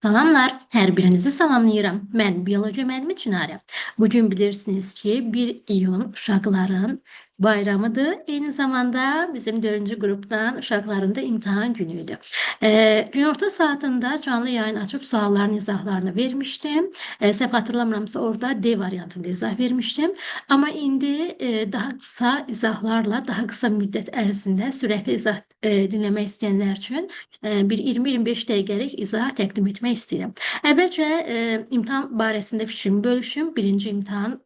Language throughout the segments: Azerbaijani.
Salamlar, hər birinizi salamlayıram. Mən biologiya müəllimi Çinarə. Bugün bilirsiniz ki, 1 iyun uşaqların bayramıdır. Eyni zamanda bizim 4-cü qrupdan uşaqların da imtahan günü idi. Günorta saatında canlı yayın açıb sualların izahlarını vermişdim. Səhv xatırlamıramsa orada D variantında izah vermişdim. Amma indi daha qısa izahlarla, daha qısa müddət ərzində sürətli izah dinləmək istəyənlər üçün bir 20-25 dəqiqəlik izah təqdim etmək istəyirəm. Əvvəlcə imtahan barəsində fikrimi bölüşüm. Birinci imtahan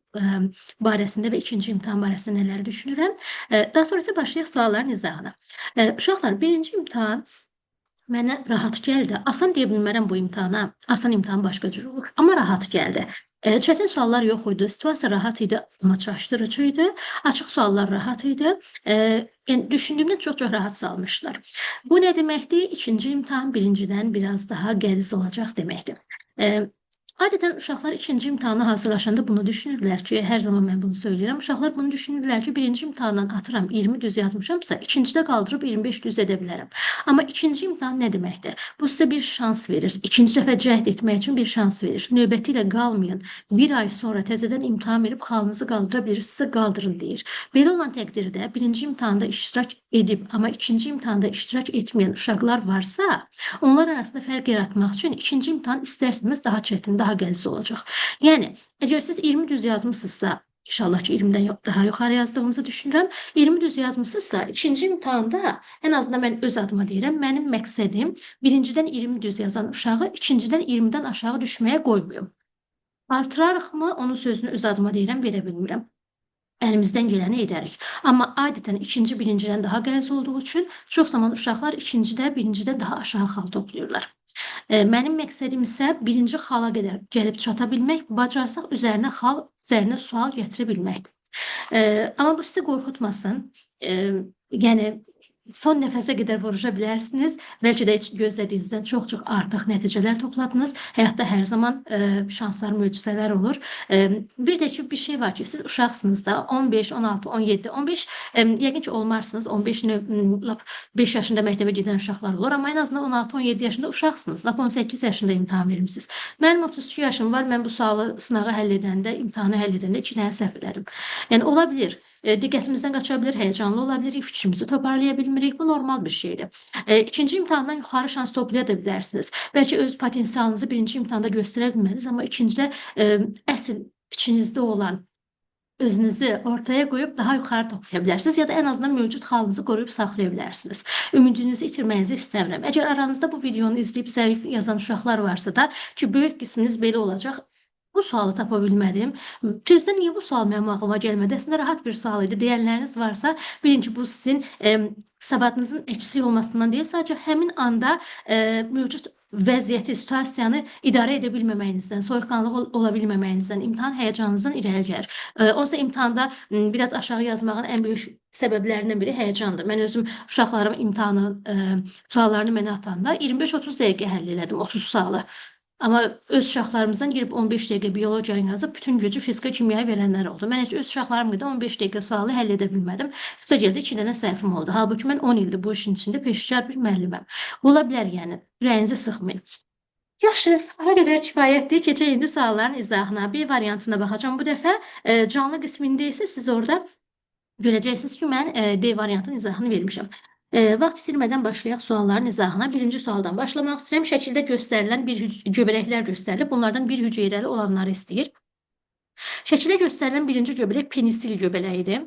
barəsində və ikinci imtahan barəsində nələr düşünürəm. Daha sonra isə başlayaq sualların izahına. Uşaqlar, birinci imtahan mənə rahat gəldi. Asan deyə bilmərəm bu imtahana. Asan imtahan başqa cür olur. Amma rahat gəldi. Çətin suallar yox idi, situasiya rahat idi, amma çaşdırıcı idi. Açıq suallar rahat idi. Yəni düşündüyümdən çox-çox rahat salmışlar. Bu nə deməkdir? İkinci imtahan birincidən biraz daha qəliz olacaq deməkdir. Adətən uşaqlar ikinci imtahana hazırlaşanda bunu düşünürlər ki, hər zaman mən bunu söyləyirəm. Uşaqlar bunu düşünürlər ki, birinci imtahandan atıram 20 düz yazmışamsa, ikincidə qaldırıb 25 düz edə bilərəm. Amma ikinci imtahan nə deməkdir? Bu sizə bir şans verir. İkinci dəfə cəhd etmək üçün bir şans verir. Növbəti ilə qalmayın. Bir ay sonra təzədən imtahan verib xalınızı qaldıra bilirsinizsə qaldırın deyir. Belə olan təqdirdə birinci imtahanda iştirak edib, amma ikinci imtahanda iştirak etməyən uşaqlar varsa, onlar arasında fərq yaratmaq üçün ikinci imtahan istər-istəməz daha çətin, daha qəliz olacaq. Yəni, əgər siz 20 düz yazmısınızsa, inşallah ki 20-dən daha yuxarı yazdığınızı düşünürəm. 20 düz yazmısınızsa, ikinci imtahanda ən azından mən öz adıma deyirəm, mənim məqsədim birincidən 20 düz yazan uşağı ikincidən 20-dən aşağı düşməyə qoymayım. Artırarıqmı? Onun sözünü öz adıma deyirəm, verə bilmirəm. Əlimizdən gələni edərik. Amma adətən ikinci birincidən daha qəliz olduğu üçün çox zaman uşaqlar ikincidə birincidən daha aşağı xal toplayırlar. Mənim məqsədim isə birinci xala qədər gəlib çata bilmək, bacarsaq üzərinə xal, üzərinə sual gətirə bilmək. Amma bu sizi qorxutmasın. Yəni son nəfəsə qədər vuruşa bilərsiniz. Bəlkə də heç gözlədiyinizdən çox-çox artıq nəticələr topladınız. Həyatda hər zaman şanslar, möcüzələr olur. Bir də ki, bir şey var ki, siz uşaqsınız da 15, 16, 17, 15 yəqin ki olmarsınız. 15 lap 5 yaşında məktəbə gedən uşaqlar olur, amma ən azından 16, 17 yaşında uşaqsınız. Lap 18 yaşında imtahan vermisiniz. Mənim 32 yaşım var. Mən bu sualı sınağı həll edəndə, imtahanı həll edəndə 2 dənə səhv elədim. Yəni ola bilər. Diqqətimizdən qaça bilər, həyəcanlı ola bilirik, fikrimizi toparlaya bilmirik. Bu normal bir şeydir. İkinci imtahandan yuxarı şans toplaya da bilərsiniz. Bəlkə öz potensialınızı birinci imtahanda göstərə bilmədiniz, amma ikincidə əsl içinizdə olan özünüzü ortaya qoyub daha yuxarı toplaya bilərsiniz ya da ən azından mövcud halınızı qoruyub saxlaya bilərsiniz. Ümidinizi itirməyinizi istəmirəm. Əgər aranızda bu videonu izləyib zəif yazan uşaqlar varsa da ki, böyük qisminiz belə olacaq. Bu sualı tapa bilmədim. Tezdən niyə bu sual mənim ağlıma gəlmədi? Əslində rahat bir sual idi. Deyənləriniz varsa, bilin ki, bu sizin savadınızın əksik olmasından deyil, sadəcə həmin anda mövcud vəziyyəti, situasiyanı idarə edə bilməməyinizdən, soyuqqanlı ola bilməməyinizdən, imtahan həyəcanınızdan irəli gəlir. Onsuz da imtahanda biraz aşağı yazmağın ən böyük səbəblərindən biri həyəcandır. Mən özüm uşaqlarım imtahanı, suallarını mənə atanda 25-30 dəqiqə həll elədim, 30 sualı. Amma öz uşaqlarımızdan girib 15 dəqiqə biologiyanı yazıb bütün gücü fizika, kimyaya verənlər oldu. Mən heç öz uşaqlarım qədər 15 dəqiqə sualı həll edə bilmədim. Üstə gəldi 2 dənə səhvim oldu. Halbuki mən 10 ildir bu işin içində peşəkar bir müəlliməm. Ola bilər yəni, ürəyinizi sıxmayın. Yaxşı, o qədər kifayətdir. Keçək indi sualların izahına. B variantına baxacağam bu dəfə. Canlı qismində isə siz orada görəcəksiniz ki, mən D variantının izahını vermişəm. Vaxt itirmədən başlayaq sualların izahına. Birinci sualdan başlamaq istəyirəm. Şəkildə göstərilən bir göbələklər göstərilib. Bunlardan bir hüceyrəli olanları istəyir. Şəkildə göstərilən birinci göbələk penisil göbələyidir.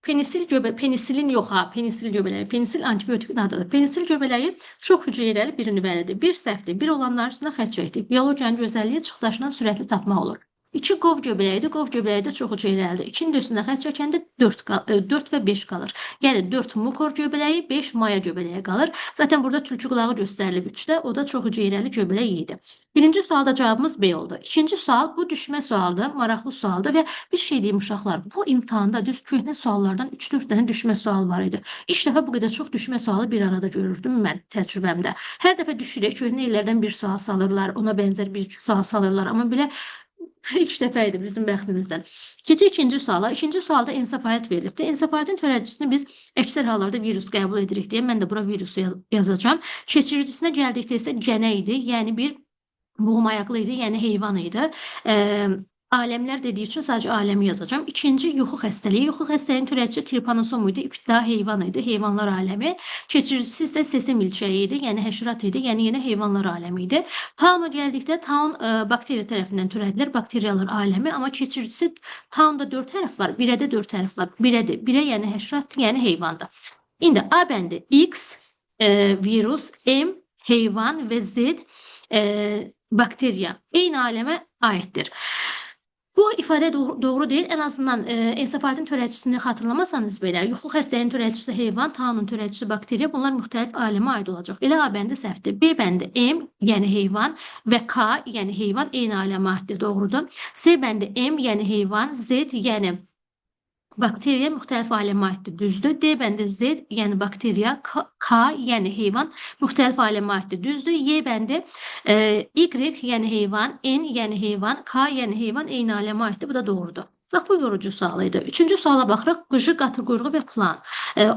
Penisil penisilin yox ha, penisil göbələyi. Penisil antibiotikin adıdır. Penisil göbələyi çox hüceyrəli bir nüvəlidir. Bir səhvdir. Bir olanların üstünə xətt çəkdik. Biologiyanın gözəlliyi çıxdaşından sürətli tapmaq olur. 2 qov göbələyidir. Qov göbələyi də çox hüceyrəlidir. 2-nin də üstünə xətt çəkəndə 4 və 5 qalır. Yəni 4 mukor göbələyi, 5 maya göbələyi qalır. Zaten burada tülkü qulağı göstərilib 3-də. O da çox hüceyrəli göbələk idi. Birinci sualda cavabımız B oldu. İkinci sual bu düşmə sualdır, maraqlı sualdır və bir şey deyim uşaqlar, bu imtahanda düz köhnə suallardan 3-4 dənə düşmə sual var idi. İlk dəfə bu qədər çox düşmə sualı bir arada görürdüm mən təcrübəmdə. Hər dəfə düşürük, köhnə illərdən bir sual salırlar, ona bənzər bir sual salırlar, amma belə İlk dəfə idi bizim bəxtimizdən. Keçək ikinci suala. İkinci sualda ensefalit verilibdir. Ensefalitin törədicisini biz əksər hallarda virus qəbul edirik deyə mən də bura virusu yazacağam. Keçiricisine gəldikdə isə cənə idi, yəni bir buğumayaqlı idi, yəni heyvan idi. Aləmlər dediyi üçün sadəcə aləmi yazacağam. İkinci yuxu xəstəliyi. Yuxu xəstəliyinin törədicisi tripanosom idi, ibtida heyvan idi, heyvanlar aləmi. Keçiricisi isə sesim milçəyi idi, yəni həşərat idi, yəni yenə heyvanlar aləmi idi. Tauna gəldikdə taun bakteriya tərəfindən törədilir, bakteriyalar aləmi, amma keçiricisi taunda 4 hərf var, birə də 4 hərf var. Birədir, birə yəni həşəratdır, yəni heyvandır. İndi A bəndi X virus, M heyvan və Z bakteriya eyni aləmə aiddir. Bu ifadə doğru deyil. Ən azından ensefalitin törədicisini xatırlamasanız belə, yuxu xəstəliyinin törədicisi heyvan, taunun törədicisi bakteriya, bunlar müxtəlif aləmə aid olacaq. Elə A bəndi səhvdir. B bəndi M, yəni heyvan və K, yəni heyvan eyni aləmə aiddir, doğrudur. C bəndi M, yəni heyvan, Z, yəni bakteriya müxtəlif aləmə aiddir, düzdür. D bəndi Z, yəni bakteriya, K, yəni heyvan müxtəlif aləmə aiddir, düzdür. Y bəndi Y, yəni heyvan, N, yəni heyvan, K, yəni heyvan eyni aləmə aiddir, bu da doğrudur. Bax, bu yorucu sualı idi. Üçüncü suala baxırıq. Qıcı, qatı quyruğu və plan.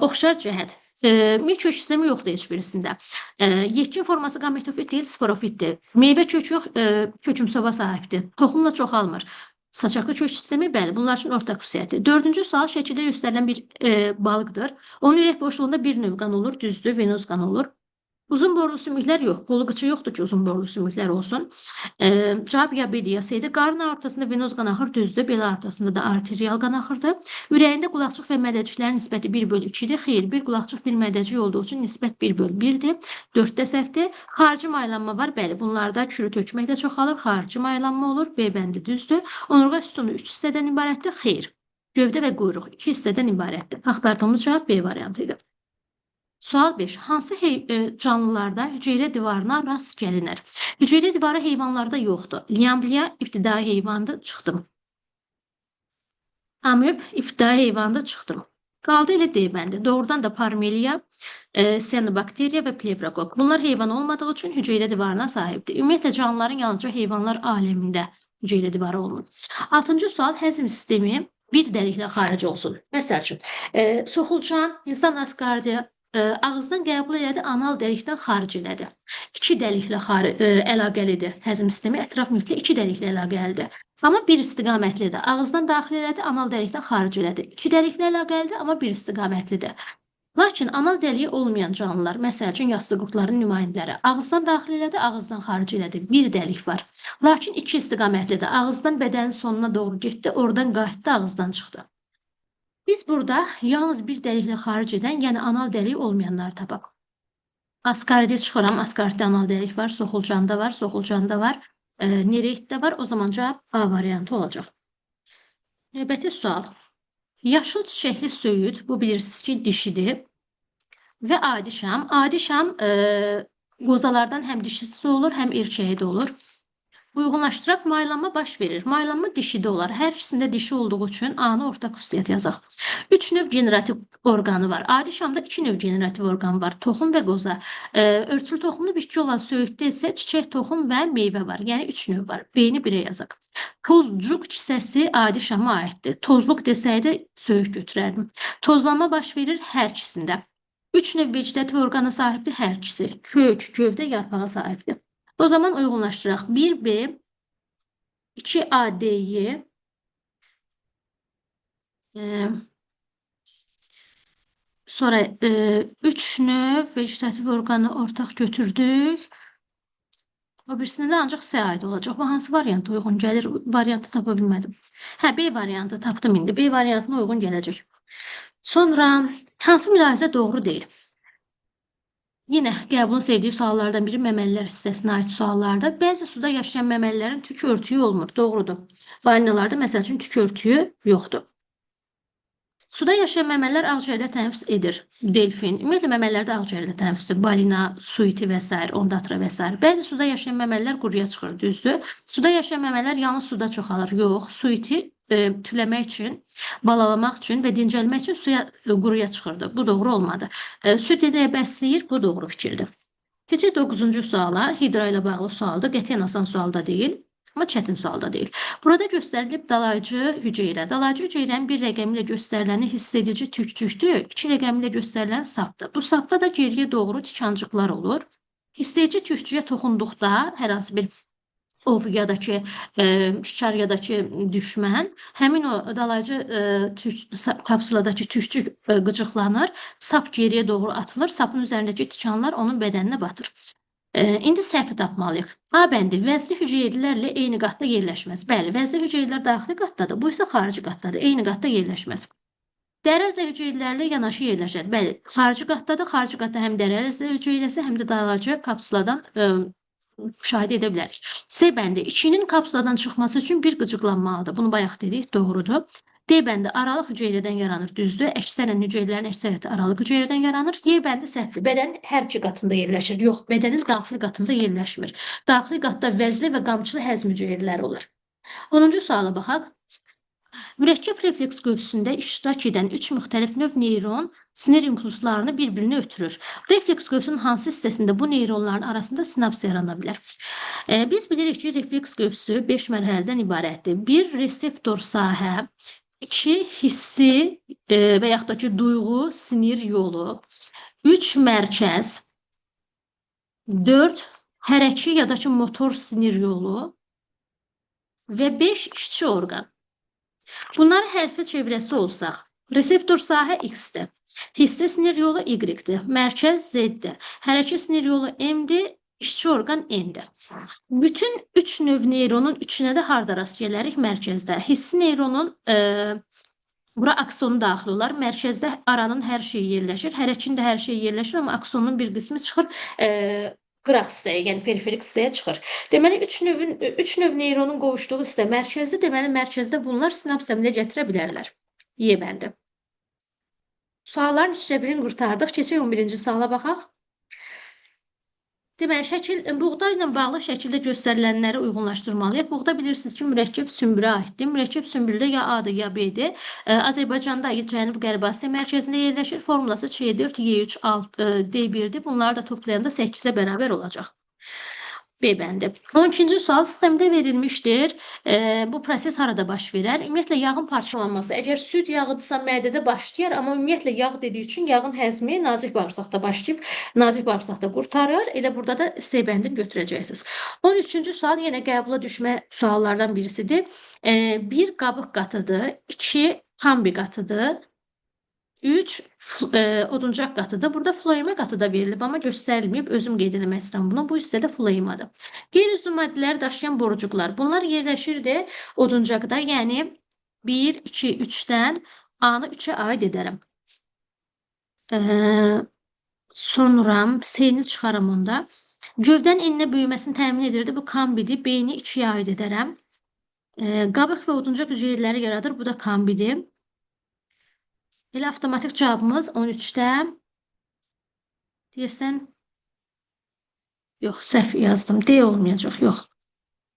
Oxşar cəhət. Mil kök sistemi yoxdur heç birisində. Yetkin forması qametofit deyil, sporofitdir. Meyvə kökü yox, kökümsova sahibdir. Toxumla çoxalmır. Saçaqlı kök sistemi, bəli, bunlar üçün ortaq xüsusiyyətdir. Dördüncü sual şəkildə göstərilən bir balıqdır. Onun ürək boşluğunda bir növ qan olur, düzdür, venoz qan olur. Uzun borlu sümüklər yox, qolu qıçı yoxdur ki, uzun borlu sümüklər olsun. Cavab ya B-dir, ya C-dir. Qarın aortasında venoz qan axır, düzdür. Bel aortasında da arterial qan axırdı. Ürəyində qulaqcıq və mədəciklərin nisbəti 1/2-dir. Xeyr, bir qulaqcıq, bir mədəcik olduğu üçün nisbət 1/1-dir. 4-də səhvdir. Xarici maylanma var, bəli, bunlarda kürü tökmək də çoxalır. Xarici maylanma olur. B bəndi düzdür. Onurğa sütunu 3 hissədən ibarətdir. Xeyr, gövdə və quyruq 2 hissədən ibarətdir. Axtardığımız cavab B variantı idi. Sual 5. Hansı canlılarda hüceyrə divarına rast gəlinir? Hüceyrə divarı heyvanlarda yoxdur. Lyambliya ibtidai heyvandır, çıxdım. Amöb ibtidai heyvandır, çıxdım. Qaldı elə D bəndi. Doğrudan da parmeliya, siyanobakteriya və plevrokok. Bunlar heyvan olmadığı üçün hüceyrə divarına sahibdir. Ümumiyyətlə, canlıların yalnızca heyvanlar aləmində hüceyrə divarı olunur. Altıncı sual, həzm sistemi bir dəliklə xaric olsun. Məsəl üçün, soxulcan, insan askardiya, ağızdan qəbul elədi, anal dəlikdən xaric elədi. İki dəliklə əlaqəlidir. Həzm sistemi ətraf mühitlə iki dəliklə əlaqəlidir. Amma bir istiqamətlidir. Ağızdan daxil elədi, anal dəlikdən xaric elədi. İki dəliklə əlaqəlidir, amma bir istiqamətlidir. Lakin anal dəliyi olmayan canlılar, məsəl üçün yastı qurdların nümayəndələri, ağızdan daxil elədi, ağızdan xaric elədi. Bir dəlik var. Lakin iki istiqamətlidir. Ağızdan bədənin sonuna doğru getdi, oradan qayıtdı, ağızdan çıxdı. Biz burada yalnız bir dəliklə xaric edən, yəni anal dəliyi olmayanları tapaq. Askaride çıxıram. Askariddə anal dəlik var, soxulcanda var, soxulcanda var, nereiddə var. O zaman cavab A variantı olacaq. Növbəti sual. Yaşıl çiçəkli söyüd, bu bilirsiniz ki, dişidir. Və adi şam. Adi şam qozalardan həm dişisi olur, həm erkəyi də olur. Uyğunlaşdıraq, maylanma baş verir. Maylanma dişidə olar. Hər ikisində dişi olduğu üçün A-nı ortaq xüsusiyyət yazaq. 3 növ generativ orqanı var. Adi şamda 2 növ generativ orqan var. Toxum və qoza. Örtülü toxumlu bitki olan söyüddə isə çiçək, toxum və meyvə var. Yəni 3 növ var. B-ni 1-ə yazaq. Tozcuk kisəsi adi şama aiddir. Tozluq desəydi söyüd götürərdim. Tozlanma baş verir hər ikisində. 3 növ vegetativ orqana sahibdir hər ikisi. Kök, gövdə, yarpağa sahibdir. O zaman uyğunlaşdıraq. 1B, 2ADY, sonra 3 növ vegetativ orqanı ortaq götürdük. O birisində də ancaq S aid olacaq. Bu hansı varianta uyğun gəlir? Variantı tapa bilmədim. Hə, B variantı tapdım indi. B variantına uyğun gələcək. Sonra hansı mülahizə doğru deyil? Yenə Qəbulun sevdiyi suallardan biri məməlilər hissəsinə aid suallarda. Bəzi suda yaşayan məməlilərin tük örtüyü olmur. Doğrudur. Balinalarda məsəl üçün tük örtüyü yoxdur. Suda yaşayan məməlilər ağciyərdə tənəffüs edir. Delfin. Ümumiyyətlə məməlilərdə ağciyərdə tənəffüsdür. Balina, su iti və s. ondatra və s. Bəzi suda yaşayan məməlilər quruya çıxır, düzdür. Suda yaşayan məməlilər yalnız suda çoxalır. Yox, su iti tüləmək üçün, balalamaq üçün və dincəlmək üçün suya quruya çıxırdı. Bu doğru olmadı. Süd edəyə bəsləyir, bu doğru fikirdir. Keçək 9-cu suala. Hidra ilə bağlı sualdır. Qətiyyən asan sual da deyil. Amma çətin sual da deyil. Burada göstərilib dalayıcı hüceyrə. Dalayıcı hüceyrənin bir rəqəmi ilə göstəriləni hiss edici tükcükdür. 2 rəqəmi ilə göstərilən sapdır. Bu sapda da geriyə doğru tikançıqlar olur. Hiss edici tükcüyə toxunduqda hər hansı bir ov ya da ki, şikar ya da ki, düşmən, həmin o dalayıcı kapsuladakı tükcük qıcıqlanır, sap geriyə doğru atılır, sapın üzərindəki tikanlar onun bədəninə batır. İndi səhvi tapmalıyıq. A bəndi vəzli hüceyrələrlə eyni qatda yerləşməz. Bəli, vəzli hüceyrələr daxili qatdadır, bu isə xarici qatdadır, eyni qatda yerləşməz. Dəri əzə hüceyrələrlə yanaşı yerləşər. Bəli, xarici qatdadır, xarici qatda həm dəri əzə hüceyrəsi, həm də dalayıcı kapsuladan müşahidə edə bilərik. C bəndi içinin kapsuladan çıxması üçün bir qıcıqlanmalıdır. Bunu bayaq dedik, doğrudur. D bəndi aralıq hüceyrədən yaranır, düzdür. Əksərən hüceyrələrin əksəriyyəti aralıq hüceyrədən yaranır. Y bəndi səhvdir. Bədənin hər iki qatında yerləşir. Yox, bədənin daxili qatında yerləşmir. Daxili qatda vəzli və qamçılı həzm hüceyrələri olur. 10-cu suala baxaq. Mürəkkəb refleks qövsündə iştirak edən 3 müxtəlif növ neyron sinir impulslarını bir-birinə ötürür. Refleks qövsünün hansı hissəsində bu neyronların arasında sinaps yarana bilər? Biz bilirik ki, refleks qövsü 5 mərhələdən ibarətdir. 1. Reseptor sahə, 2. Hissi və yaxud da ki, duyğu, sinir yolu, 3. Mərkəz, 4. Hərəki ya da ki, motor sinir yolu və 5. İşçi orqan. Bunları hərfə çevirəsi olsaq, reseptor sahə X-dir, hissi sinir yolu Y-dir, mərkəz Z-dir, hərəki sinir yolu M-dir, işçi orqan N-dir. Bütün 3 növ neyronun üçünə də harda rast gələrik? Mərkəzdə. Hissi neyronun bura aksonu daxil olar. Mərkəzdə aranın hər şeyi yerləşir, hərəkinin də hər şeyi yerləşir, amma aksonun bir qismi çıxır qıraq hissəyə, yəni periferik hissəyə çıxır. Deməli, üç növ neyronun qovuşduğu hissə mərkəzdə, deməli, mərkəzdə bunlar sinaps əmələ gətirə bilərlər. Y bəndi. Sualların üçdə birini qurtardıq. Keçək 11-ci suala baxaq. Deməli, şəkil, buğda ilə bağlı şəkildə göstərilənləri uyğunlaşdırmalıyıq. Buğda bilirsiniz ki, mürəkkəb sümbülə aiddir. Mürəkkəb sümbüldə ya A-dır, ya B-dir. Azərbaycanda Cənub-Qərbi Asiya mərkəzində yerləşir. Formulası C4, Y3, D1-dir. Bunları da toplayanda 8-ə bərabər olacaq. B bəndi. 12-ci sual sistemdə verilmişdir. Bu proses harada baş verər? Ümumiyyətlə, yağın parçalanması. Əgər süd yağıdırsa mədədə başlayar, amma ümumiyyətlə yağ dediyi üçün yağın həzmi nazik bağırsaqda başlayıb, nazik bağırsaqda qurtarır. Elə burada da C bəndini götürəcəksiniz. 13-cü sual yenə qəbula düşmə suallardan birisidir. 1 qabıq qatıdır, 2 kambi qatıdır, 3 oduncaq qatıdır. Burada floema qatı da verilib, amma göstərilməyib. Özüm qeyd eləmək istəyirəm bunu. Bu hissədə floemadır. Qeyri-üzvlü maddələri daşıyan borucuqlar. Bunlar yerləşirdi oduncaqda. Yəni 1, 2, 3-dən A-nı 3-ə aid edərəm. Sonra C-ni çıxaram onda. Gövdənin eninə böyüməsini təmin edirdi. Bu kambidir. B-ni 2-yə aid edərəm. Qabıq və oduncaq hüceyrələri yaradır. Bu da kambidir. Elə avtomatik cavabımız 13-də deyəsən, yox, səhv yazdım. D olmayacaq, yox.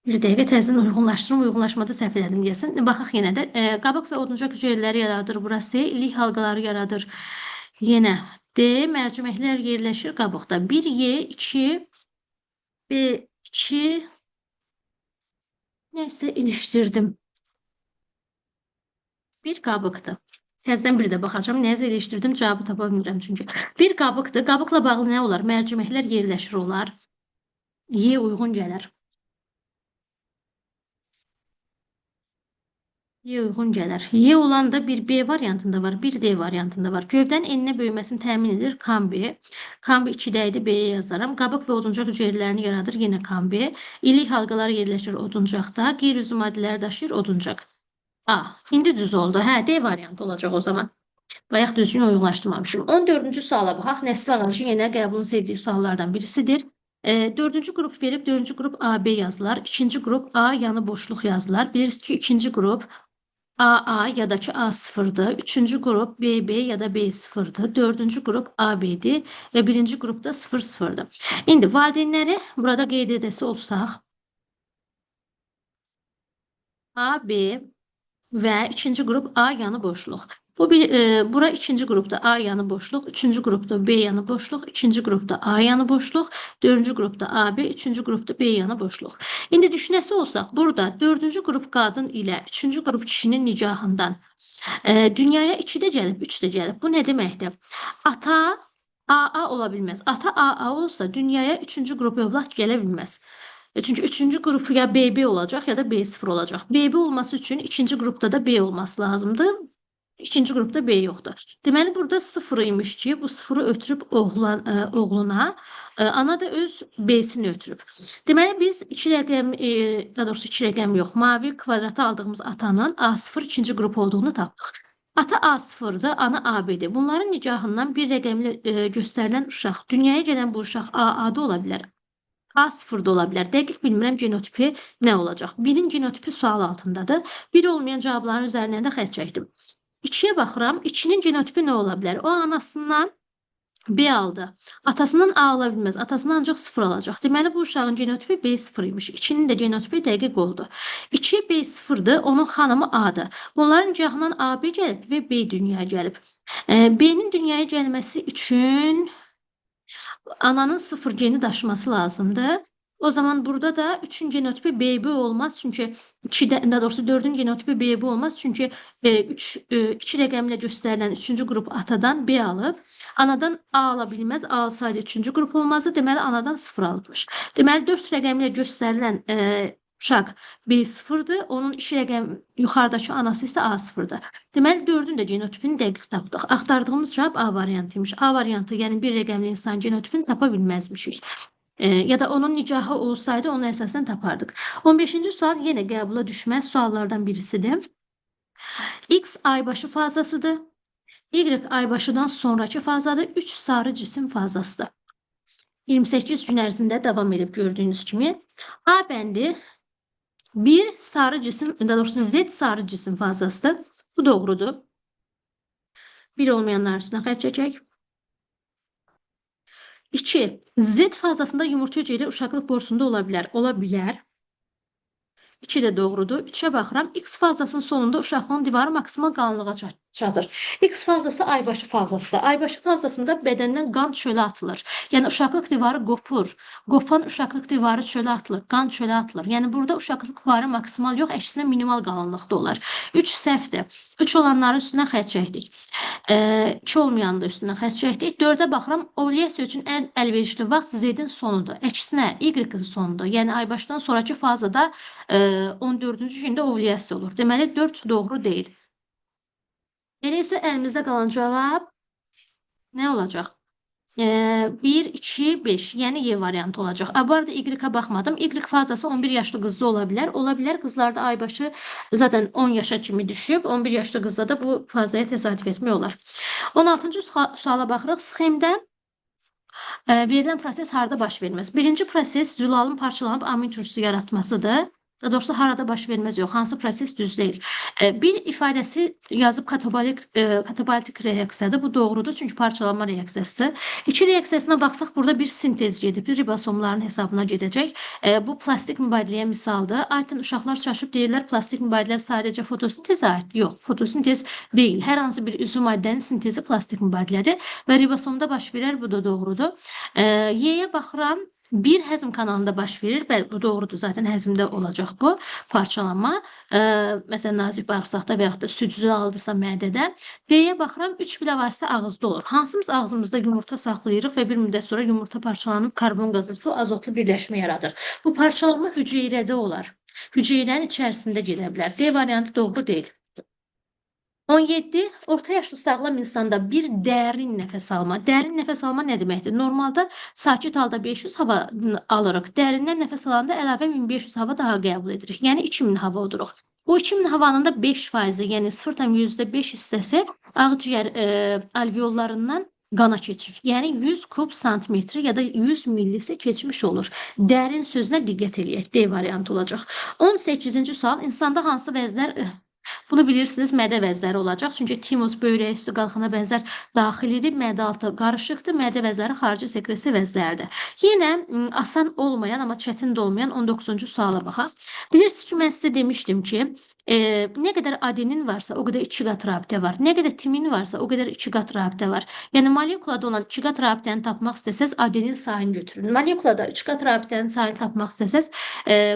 Bir dəqiqə təzədən uyğunlaşdırım, uyğunlaşmada səhv elədim deyəsən. Baxaq yenə də. Qabıq və oduncaq hüceyrələri yaradır burası. İlik halqaları yaradır. Yenə D, mərciməklər yerləşir qabıqda. 1 Y, 2, B, 2, neyse ilişdirdim. Bir qabıqdır. Təzədən bir də baxacağam. Nəsə ilişdirdim, cavabı tapa bilmirəm çünki. Bir qabıqdır. Qabıqla bağlı nə olar? Mərciməklər yerləşir olar. Y uyğun gələr. Y uyğun gələr. Y olanda bir B variantında var, bir D variantında var. Gövdənin eninə böyüməsini təmin edir kambi. Kambi 2-də idi, B-yə yazaram. Qabıq və oduncaq hüceyrələrini yaradır yenə kambi. İlik halqaları yerləşir oduncaqda. Qeyri-üzvlü maddələri daşıyır oduncaq. A. İndi düz oldu. Hə, D variantı olacaq o zaman. Bayaq düzgün uyğunlaşdırmamışım. 14-cü suala baxaq. Nəsil ağacı yenə qəbulun sevdiyi suallardan birisidir. 4-cü qrup verib, 4-cü qrup AB yazılar. 2-ci qrup A yanı boşluq yazılar. Bilirsiniz ki, 2-ci qrup AA ya da ki A0-dır. 3-cü qrup BB ya da B0-dır. 4-cü qrup AB-dir və 1-ci qrupda 0-0-dır. İndi valideynləri burada qeyd edəsi olsaq AB və 2-ci qrup A yanı boşluq. Bu bir, bura ikinci qrupda A yanı boşluq, üçüncü qrupda B yanı boşluq, ikinci qrupda A yanı boşluq, dördüncü qrupda AB, üçüncü qrupda B yanı boşluq. İndi düşünəsi olsaq, burada dördüncü qrup qadın ilə üçüncü qrup kişinin nikahından dünyaya 2 də gəlib, 3 də gəlib. Bu nə deməkdir? Ata AA ola bilməz. Ata AA olsa dünyaya üçüncü qrup övlad gələ bilməz. Çünki üçüncü qrup ya BB olacaq ya da B0 olacaq. BB olması üçün ikinci qrupda da B olması lazımdır. İkinci qrupda B yoxdur. Deməli burada 0 imiş ki, bu 0-ı ötürüb oğluna, ana da öz B-sini ötürüb. Deməli biz 2 rəqəm, daha doğrusu 2 rəqəm yox, mavi kvadratı aldığımız atanın A0 ikinci qrup olduğunu tapdıq. Ata A0-dır, ana AB-dir. Bunların nikahından bir rəqəmli göstərilən uşaq, dünyaya gələn bu uşaq AA-da ola bilər. A0 da ola bilər. Dəqiq bilmirəm genotipi nə olacaq. 1-in genotipi sual altındadır. 1 olmayan cavabların üzərindən də xətt çəkdim. 2-yə baxıram. 2-nin genotipi nə ola bilər? O anasından B aldı. Atasından A ala bilməz. Atasından ancaq 0 alacaq. Deməli bu uşağın genotipi B0 imiş. 2-nin də genotipi dəqiq oldu. 2 B0-dır. Onun xanımı A-dır. Bunların nikahından AB gəlib və B dünyaya gəlib. B-nin dünyaya gəlməsi üçün ananın 0 geni daşıması lazımdır. O zaman burada da 3-ün genotipi BB olmaz. Çünki 2-də, daha doğrusu 4-ün genotipi BB olmaz. Çünki 2 rəqəmlə göstərilən 3-cü qrup atadan B alıb. Anadan A ala bilməz. A alsaydı 3-cü qrup olmazdı. Deməli anadan 0 alıbmış. Deməli 4 rəqəmlə göstərilən uşaq B0-dır. Onun 2 rəqəm yuxarıdakı anası isə A0-dır. Deməli 4-ün də genotipini dəqiq tapdıq. Axtardığımız cavab A variantıymış. A variantı, yəni bir rəqəmli insan genotipini tapa bilməzmişik. Ya da onun nikahı olsaydı onu əsasən tapardıq. 15-ci sual yenə qəbula düşməz suallardan birisidir. X aybaşı fazasıdır. Y aybaşıdan sonraki fazadır. 3 sarı cisim fazasıdır. 28 gün ərzində davam edib gördüyünüz kimi. A bəndi bir sarı cisim, daha doğrusu Z sarı cisim fazasıdır. Bu doğrudur. Bir olmayanlar üstünə xətt çəkək. 2. Z fazasında yumurta hüceyrə uşaqlıq borusunda ola bilər. Ola bilər. 2 də doğrudur. 3-ə baxıram. X fazasının sonunda uşaqlığın divarı maksimal qalınlığa çatır. X fazası aybaşı fazasıdır. Aybaşı fazasında bədəndən qan çölə atılır. Yəni uşaqlıq divarı qopur. Qopan uşaqlıq divarı çölə atılır. Qan çölə atılır. Yəni burada uşaqlıq divarı maksimal yox, əksinə minimal qalınlıqda olar. 3 səhvdir. 3 olanların üstündən xətt çəkdik. 2 olmayanın da üstündən xətt çəkdik. 4-ə baxıram. Ovulyasiya üçün ən əlverişli vaxt Z-in sonudur. Əksinə Y-in sonudur. Yəni aybaşdan sonraki fazada 14-cü gündə ovulyasiya olur. Deməli 4 doğru deyil. Elə isə əlimizdə qalan cavab nə olacaq? 1, 2, 5, yəni Y variantı olacaq. Bu arada Y-a baxmadım. Y fazası 11 yaşlı qızda ola bilər. Ola bilər qızlarda aybaşı zaten 10 yaşa kimi düşüb. 11 yaşlı qızda da bu fazaya təsadüf etmək olar. 16-cı suala baxırıq. Sxemdə verilən proses harada baş verməz? Birinci proses zülalın parçalanıb amin turşusu yaratmasıdır. Daha doğrusu harada baş verməz yox, hansı proses düz deyil. Bir ifadəsi yazıb katabolik reaksiyadır. Bu doğrudur, çünki parçalanma reaksiyasıdır. İki reaksiyasına baxsaq, burada bir sintez gedib, ribosomların hesabına gedəcək. Bu plastik mübadiləyə misaldır. Aytın uşaqlar çaşıb deyirlər, plastik mübadilə sadəcə fotosintezə aiddir. Yox, fotosintez deyil. Hər hansı bir üzvü maddənin sintezi plastik mübadilədir və ribosomda baş verər, bu da doğrudur. Y-yə baxıram. Bir həzm kanalında baş verir. Bəli, bu doğrudur. Zaten həzmdə olacaq bu parçalanma. Məsələn, nazik bağırsaqda və yaxud da süd aldısa mədədə. D-yə baxıram, 3 bilavasitə ağızda olur. Hansımız ağzımızda yumurta saxlayırıq və bir müddət sonra yumurta parçalanıb karbon qazı, su, azotlu birləşmə yaradır. Bu parçalanma hüceyrədə olar. Hüceyrənin içərisində gedə bilər. D variantı doğru deyil. 17. Orta yaşlı sağlam insanda bir dərin nəfəs alma. Dərin nəfəs alma nə deməkdir? Normalda sakit halda 500 hava alırıq. Dərindən nəfəs alanda əlavə 1500 hava daha qəbul edirik. Yəni 2000 hava oduruq. Bu 2000 havanın da 5%, yəni 0,5 hissəsi ağciyər alveollarından qana keçir. Yəni 100 kub santimetr ya da 100 millisi keçmiş olur. Dərin sözünə diqqət eləyək. D variantı olacaq. 18-ci sual. İnsanda hansı vəzlər Bunu bilirsiniz, mədə vəzləri olacaq. Çünki timus böyrək üstü qalxana bənzər daxilidir, mədə altı qarışıqdır, mədə vəzləri xarici sekresiya vəzləridir. Yenə asan olmayan, amma çətin də olmayan 19-cu suala baxaq. Bilirsiniz ki, mən sizə demişdim ki, nə qədər adenin varsa, o qədər iki qat rabitə var. Nə qədər timin varsa, o qədər iki qat rabitə var. Yəni, molekulada olan iki qat rabitəni tapmaq istəsəz, adenin sayını götürün. Molekulada üç qat rabitənin sayını tapmaq istəsəz,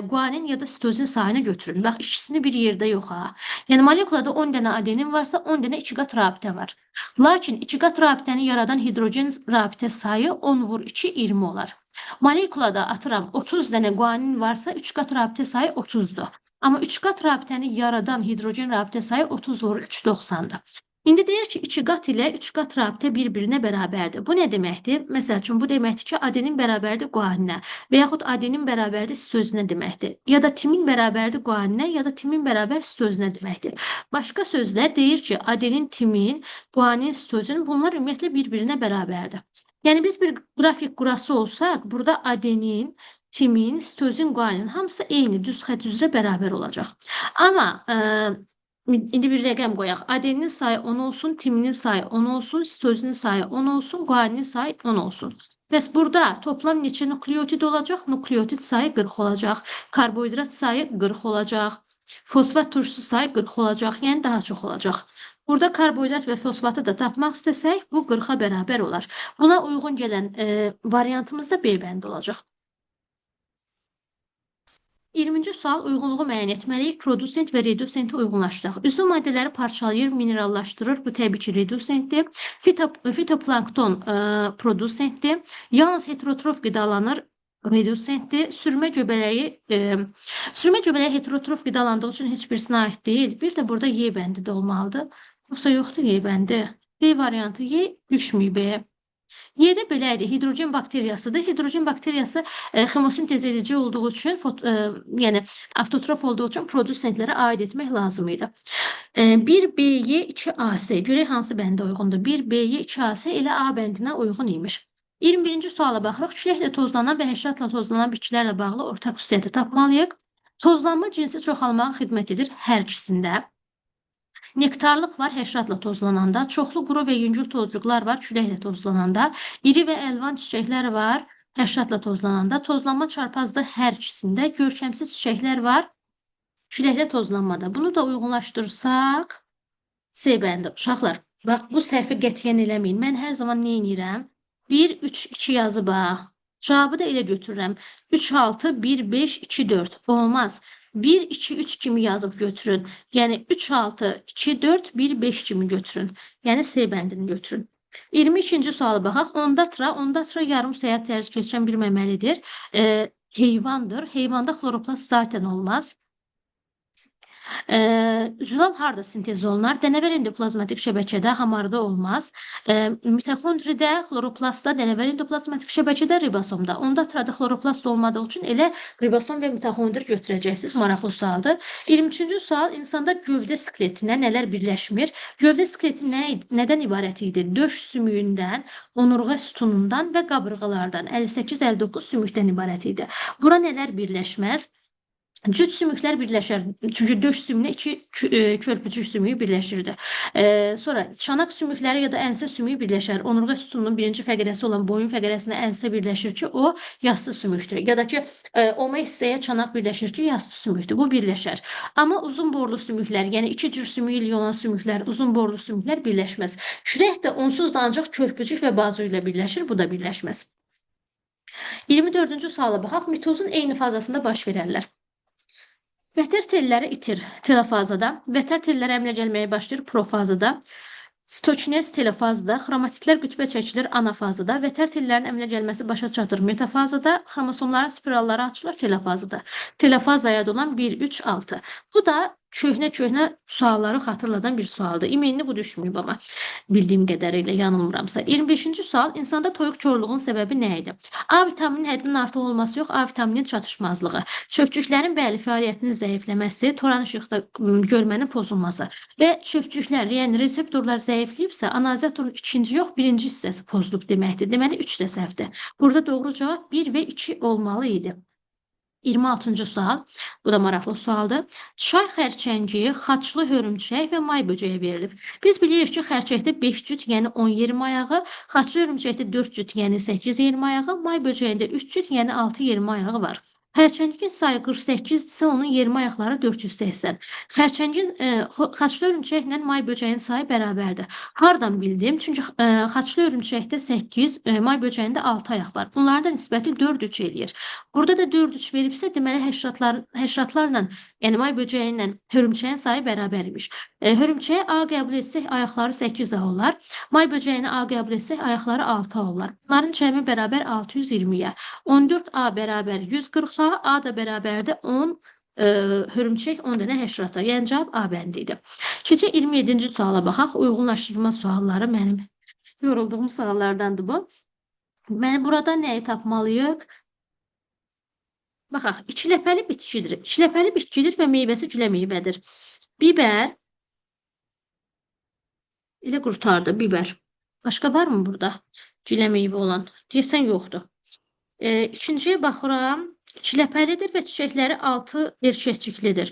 guanin ya da sitozin sayını götürün. Bax, ikisini bir yerdə yox ha. Yəni, molekulada 10 dənə adenin varsa, 10 dənə iki qat rabitə var. Lakin iki qat rabitəni yaradan hidrogen rabitə sayı 10 vur 2, 20 olar. Molekulada atıram 30 dənə guanin varsa, 3 qat rabitə sayı 30-dur. Amma 3 qat rabitəni yaradan hidrogen rabitə sayı 30 vur 3, 90-dır. İndi deyir ki, 2 qat ilə 3 qat rabitə bir-birinə bərabərdir. Bu nə deməkdir? Məsəl üçün, bu deməkdir ki, adenin bərabərdir guaninə və yaxud adenin bərabərdir sitozинə deməkdir. Ya da timin bərabərdir guaninə, ya da timin bərabər sitozinə deməkdir. Başqa sözlə deyir ki, adenin, timin, guanin, sitozin bunlar ümumiyyətlə bir-birinə bərabərdir. Yəni, biz bir qrafik qurası olsaq, burada adenin, timin, sitozin, guanin hamısı eyni düz xətt üzrə bərabər olacaq. Amma indi bir rəqəm qoyaq. Adeninin sayı 10 olsun, timinin sayı 10 olsun, sitozinin sayı 10 olsun, guaninin sayı 10 olsun. Bəs burada toplam neçə nukleotid olacaq? Nukleotid sayı 40 olacaq. Karbohidrat sayı 40 olacaq. Fosfat turşusu sayı 40 olacaq. Yəni daha çox olacaq. Burada karbohidrat və fosfatı da tapmaq istəsək, bu 40-a bərabər olar. Buna uyğun gələn variantımız da B bəndi olacaq. 20-ci sual uyğunluğu müəyyən etməliyik. Produsent və redusenti uyğunlaşdıraq. Üzüm maddələri parçalayır, minerallaşdırır. Bu təbii ki, redusentdir. Fitoplankton produsentdir. Yalnız heterotrof qidalanır. Redusentdir. Sürmə göbələyi heterotrof qidalandığı üçün heç birisinə aid deyil. Bir də burada Y bəndi də olmalıdır. Yoxsa yoxdur Y bəndi. B variantı Y düşməyib B. Y-də belə idi. Hidrogen bakteriyasıdır. Hidrogen bakteriyası xemosintez edici olduğu üçün, yəni avtotrof olduğu üçün produsentlərə aid etmək lazım idi. 1 BY 2 AS. Görək hansı bəndə uyğundur. 1 BY 2 AS elə A bəndinə uyğun imiş. 21-ci suala baxırıq. Küləklə tozlanan və həşəratla tozlanan bitkilərlə bağlı ortaq xüsusiyyəti tapmalıyıq. Tozlanma cinsi çoxalmağa xidmət edir hər ikisində. Nektarlıq var həşəratla tozlananda, çoxlu quru və yüngül tozcuqlar var küləklə tozlananda, iri və əlvan çiçəklər var həşəratla tozlananda, tozlanma çarpazda hər ikisində, görkəmsiz çiçəklər var küləklə tozlanmada. Bunu da uyğunlaşdırsaq, C bəndi. Uşaqlar, bax bu səhvi qətiyyən eləməyin. Mən hər zaman nə edirəm? 1, 3, 2 yazıb ha. Cavabı da elə götürürəm. 3, 6, 1, 5, 2, 4. Olmaz. 1, 2, 3 kimi yazıb götürün. Yəni 3, 6, 2, 4, 1, 5 kimi götürün. Yəni C bəndini götürün. 22-ci suala baxaq. Ondatra yarım həyat tərzi keçirən bir məməlidir. Heyvandır. Heyvanda xloroplast zaten olmaz. Zülal harda sintez olunar? Dənəvər endoplazmatik şəbəkədə, hamarda olmaz. Mitoxondridə, xloroplastda, dənəvər endoplazmatik şəbəkədə, ribosomda. Ondatrada xloroplast olmadığı üçün elə ribosom və mitoxondri götürəcəksiniz. Maraqlı sualdır. 23-cü sual, insanda gövdə skeletinə nələr birləşmir? Gövdə skeleti nədən ibarət idi? Döş sümüyündən, onurğa sütunundan və qabırğalardan, 58-59 sümükdən ibarət idi. Bura nələr birləşməz? Cüt sümüklər birləşər. Çünki döş sümüyünə iki körpücük sümüyü birləşirdi. Sonra çanaq sümükləri ya da ənsə sümüyü birləşər. Onurğa sütununun birinci fəqərəsi olan boyun fəqərəsinə ənsə birləşir ki, o yassı sümükdür. Ya da ki, oma hissəyə çanaq birləşir ki, yassı sümükdür. Bu birləşər. Amma uzun borlu sümüklər, yəni iki cür sümüyü ilə olan sümüklər, uzun borlu sümüklər birləşməz. Kürək də onsuz da ancaq körpücük və bazu ilə birləşir. Bu da birləşməz. 24-cü suala baxaq. Mitozun eyni fazasında baş verərlər. Vətər telləri itir telofazada. Vətər telləri əmələ gəlməyə başlayır profazada. Sitokinez telofazada, xromatidlər qütbə çəkilir anafazada, vətər tellərin əmələ gəlməsi başa çatır metafazada, xromosomların spiralları açılır telofazada. Telofazaya olan 1, 3, 6. Bu da köhnə-köhnə sualları xatırladan bir sualdır. İmenini bu düşməyib amma bildiyim qədərilə yanılmıramsa. 25-ci sual, insanda toyuq korluğun səbəbi nə idi? A vitaminin həddindən artıq olması yox, A vitaminin çatışmazlığı. Çöpcüklərin bəli fəaliyyətinin zəifləməsi, toran işıqda görmənin pozulması və çöpcüklər, yəni reseptorlar zəifləyibsə, analizatorun ikinci yox, birinci hissəsi pozulub deməkdir. Deməli, 3 də səhvdir. Burada doğru cavab 1 və 2 olmalı idi. 26-cı sual. Bu da maraqlı sualdır. Çay xərçəngi, xaçlı hörümçək və may böcəyi verilib. Biz bilirik ki, xərçəngdə 5 cüt, yəni 10 yermə ayağı, xaçlı hörümçəkdə 4 cüt, yəni 8 yermə ayağı, may böcəyində 3 cüt, yəni 6 yermə ayağı var. Xərçəngin sayı 48 isə onun yermə ayaqları 480. Xərçəngin xaçlı hörümçəklə may böcəyin sayı bərabərdir. Hardan bildim? Çünki xaçlı hörümçəkdə 8, may böcəyində 6 ayaq var. Bunların da nisbəti 4-3 eləyir. Burada da 4-3 veribsə, deməli həşəratlarla, yəni may böcəyi ilə hörümçəyin sayı bərabər imiş. Hörümçəyə A qəbul etsək, ayaqları 8 A olar. May böcəyini A qəbul etsək, ayaqları 6 A olar. Bunların cəmi bərabər 620-yə. 14A bərabər 140A, A da bərabərdir 10, hörümçək 10 dənə həşərata. Yəni cavab A bəndi idi. Keçək 27-ci suala baxaq. Uyğunlaşdırma sualları mənim yorulduğum suallardandır bu. Deməli, burada nəyi tapmalıyıq? Baxaq, ikiləpəli bitkidir. İkiləpəli bitkidir və meyvəsi gülə meyvədir. Biber elə qurtardı biber. Başqa var mı burada gülə meyvə olan? Deyəsən yoxdur. İkinciyə baxıram. İkiləpəlidir və çiçəkləri 6 erkəkciklidir.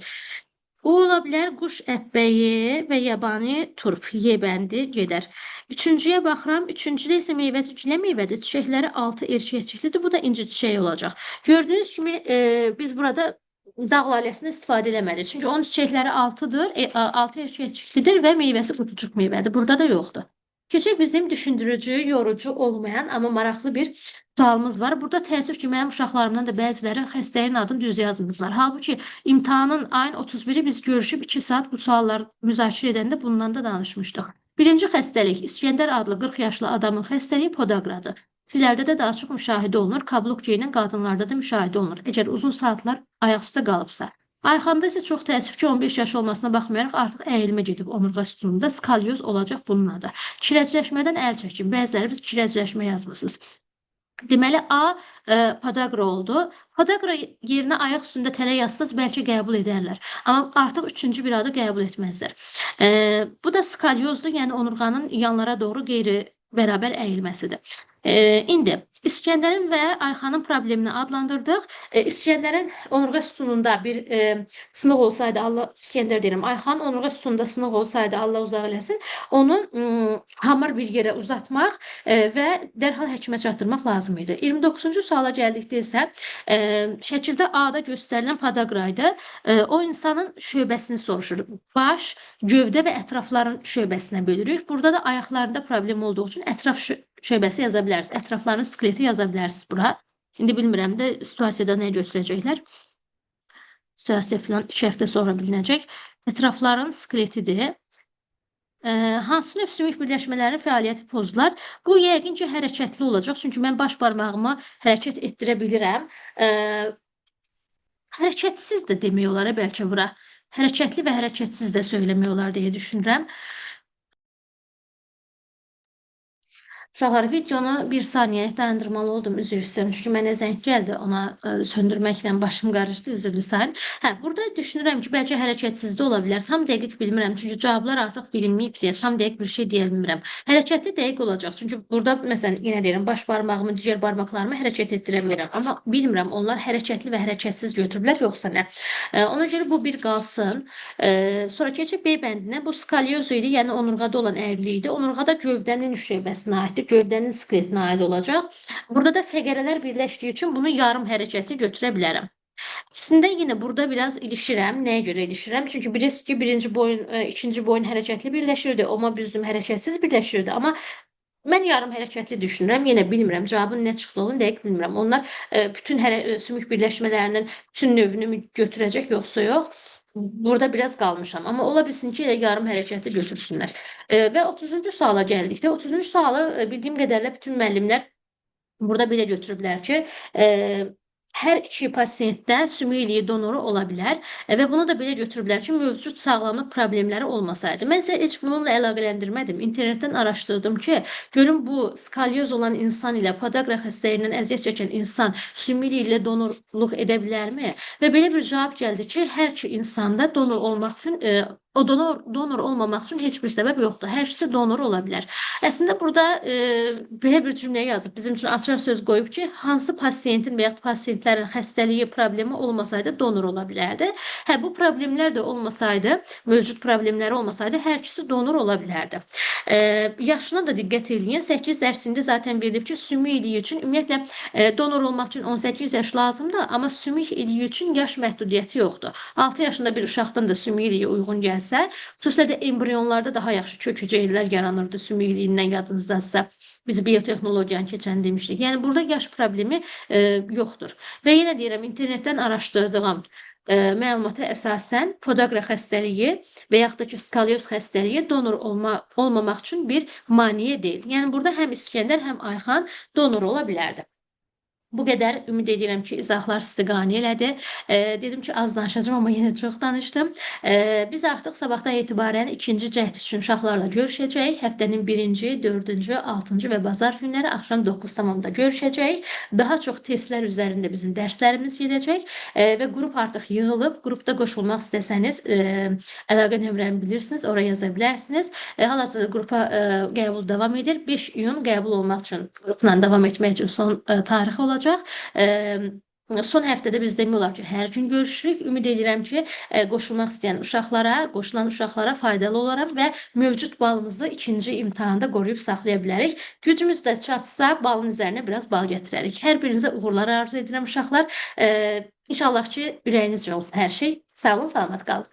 Bu ola bilər quş əpbəyi və yabani turp, Y bəndi gedər. Üçüncüyə baxıram. Üçüncüdə isə meyvəsi gilə meyvədir. Çiçəkləri 6 erkəkciklidir. Bu da inci çiçəyi olacaq. Gördüyünüz kimi biz burada dağ laləsini istifadə eləmədik. Çünki onun çiçəkləri 6-dır, 6 erkəkciklidir və meyvəsi qutucuq meyvədir. Burada da yoxdur. Keçək bizim düşündürücü, yorucu olmayan, amma maraqlı bir sualımız var. Burada təəssüf ki, mənim uşaqlarımdan da bəziləri xəstəyin adını düz yazmırlar. Halbuki imtahanın ayın 31-i biz görüşüb 2 saat bu sualları müzakirə edəndə bundan da danışmışdıq. Birinci xəstəlik İskəndər adlı 40 yaşlı adamın xəstəliyi podagradır. Kişilərdə də daha çox müşahidə olunur. Kabluk geyinən qadınlarda da müşahidə olunur. Əgər uzun saatlar ayaq üstə qalıbsa. Ayxanda isə çox təəssüf ki, 15 yaş olmasına baxmayaraq artıq əyilmə gedib onurğa sütununda skalyoz olacaq bunun adı. Kirəcləşmədən əl çəkin. Bəziləriniz kirəcləşmə yazmısınız. Deməli, A podagra oldu. Podagra yerinə ayaq üstündə tələ yazsanız bəlkə qəbul edərlər. Amma artıq üçüncü bir adı qəbul etməzlər. Bu da skalyozdur, yəni onurğanın yanlara doğru qeyri bərabər əyilməsidir. İndi İskəndərin və Ayxanın problemini adlandırdıq. İskəndərin onurğa sütununda bir sınıq olsaydı, Allah İskəndər deyirəm, Ayxanın onurğa sütununda sınıq olsaydı, Allah uzaq eləsin, onu hamar bir yerə uzatmaq və dərhal həkimə çatdırmaq lazım idi. 29-cu suala gəldikdə isə şəkildə A-da göstərilən podagra idi. O insanın şöbəsini soruşur. Baş, gövdə və ətrafların şöbəsinə bölürük. Burada da ayaqlarında problem olduğu üçün ətraf şöbəsi yaza bilərsiniz. Ətrafların skeleti yaza bilərsiniz bura. İndi bilmirəm də situasiyada nə götürəcəklər. Situasiya filan 2 həftə sonra bilinəcək. Ətrafların skeletidir. Hansı növ sümük birləşmələrinin fəaliyyəti pozular? Bu yəqin ki, hərəkətli olacaq. Çünki mən baş barmağımı hərəkət etdirə bilirəm. Hərəkətsiz də demək olar bəlkə bura. Hərəkətli və hərəkətsiz də söyləmək olar deyə düşünürəm. Uşaqlar, videonu bir saniyə dayandırmalı oldum, üzr istəyirəm. Çünki mənə zəng gəldi, ona söndürməklə başım qarışdı, üzrlü sayın. Hə, burada düşünürəm ki, bəlkə hərəkətsiz də ola bilər. Tam dəqiq bilmirəm, çünki cavablar artıq bilinməyib deyə tam dəqiq bir şey deyə bilmirəm. Hərəkətli dəqiq olacaq. Çünki burada, məsələn, yenə deyirəm, baş barmağımı, digər barmaqlarımı hərəkət etdirə bilirəm. Amma bilmirəm, onlar hərəkətli və hərəkətsiz götürüblər, yoxsa nə. Ona görə bu bir qalsın. Sonra keçib B bəndinə. Bu skalyoz idi, yəni onurğada olan əyrilik idi. Onurğada gövdənin şöbəsinə aiddir. Gövdənin skeletinə aid olacaq. Burada da fəqərələr birləşdiyi üçün bunu yarım hərəkətli götürə bilərəm. Əslində yenə burada biraz ilişirəm. Nəyə görə ilişirəm? Çünki bilirsiniz ki, birinci boyun, ikinci boyun hərəkətli birləşirdi, oma büzdüm hərəkətsiz birləşirdi. Amma mən yarım hərəkətli düşünürəm. Yenə bilmirəm. Cavabın nə çıxdığını dəqiq bilmirəm. Onlar bütün sümük birləşmələrinin bütün növünü götürəcək, yoxsa yox. Burada biraz qalmışam. Amma ola bilsin ki, elə yarım hərəkətli götürsünlər. Və 30-cu suala gəldikdə, 30-cu sualı bildiyim qədərlə bütün müəllimlər burada belə götürüblər ki, hər iki pasientdə sümük iliyi donoru ola bilər və bunu da belə götürüblər ki, mövcud sağlamlıq problemləri olmasaydı. Mən isə heç bununla əlaqələndirmədim. İnternetdən araşdırdım ki, görüm bu skalyoz olan insan ilə podagra xəstəliyindən əziyyət çəkən insan sümük iliyi ilə donorluq edə bilərmi? Və belə bir cavab gəldi ki, hər iki insanda donor olmaq üçün O donor olmamaq üçün heç bir səbəb yoxdur. Hər ikisi donor ola bilər. Əslində burada belə bir cümlə yazıb, bizim üçün açar söz qoyub ki, hansı pasiyentin və yaxud pasiyentlərin xəstəliyi, problemi olmasaydı donor ola bilərdi. Hə, bu problemlər də olmasaydı, mövcud problemləri olmasaydı hər ikisi donor ola bilərdi. Yaşına da diqqət eləyin. 8 ərsində zaten verilib ki, sümük iliyi üçün ümumiyyətlə donor olmaq üçün 18 yaş lazımdır, amma sümük iliyi üçün yaş məhdudiyyəti yoxdur. 6 yaşında bir uşaqdan da sümük iliyi uyğun gəlsə, xüsusilə də embriyonlarda daha yaxşı kök hüceyrələr yaranırdı sümük iliyindən yadınızdadsa. Biz biotexnologiyanı keçən demişdik. Yəni burada yaş problemi yoxdur. Və yenə deyirəm, internetdən araşdırdığım məlumata əsasən podagra xəstəliyi və yaxud da ki, skalyoz xəstəliyi donor olmamaq üçün bir maneə deyil. Yəni burada həm İskəndər, həm Ayxan donor ola bilərdi. Bu qədər. Ümid edirəm ki, izahlar sizi qane elədi. Dedim ki, az danışacağım, amma yenə çox danışdım. Biz artıq sabahdan etibarən ikinci cəhd üçün uşaqlarla görüşəcəyik. Həftənin 1-ci, 4-cü, 6-cı və bazar günləri axşam 9:00-da görüşəcəyik. Daha çox testlər üzərində bizim dərslərimiz gedəcək və qrup artıq yığılıb. Qrupda qoşulmaq istəsəniz, əlaqə nömrəmi bilirsiniz, oraya yaza bilərsiniz. Hal-hazırda qrupa qəbul davam edir. 5 iyun qəbul olmaq üçün, qrupla davam etmək üçün son tarixi olacaq. Son həftədə biz demək olar ki, hər gün görüşürük. Ümid edirəm ki, qoşulmaq istəyən uşaqlara, qoşulan uşaqlara faydalı olaram və mövcud balımızı ikinci imtahanda qoruyub saxlaya bilərik. Gücümüz də çatsa, balın üzərinə biraz bal gətirərik. Hər birinizə uğurlar arzu edirəm uşaqlar. İnşallah ki, ürəyinizcə olsun hər şey. Sağ olun, salamat qalın.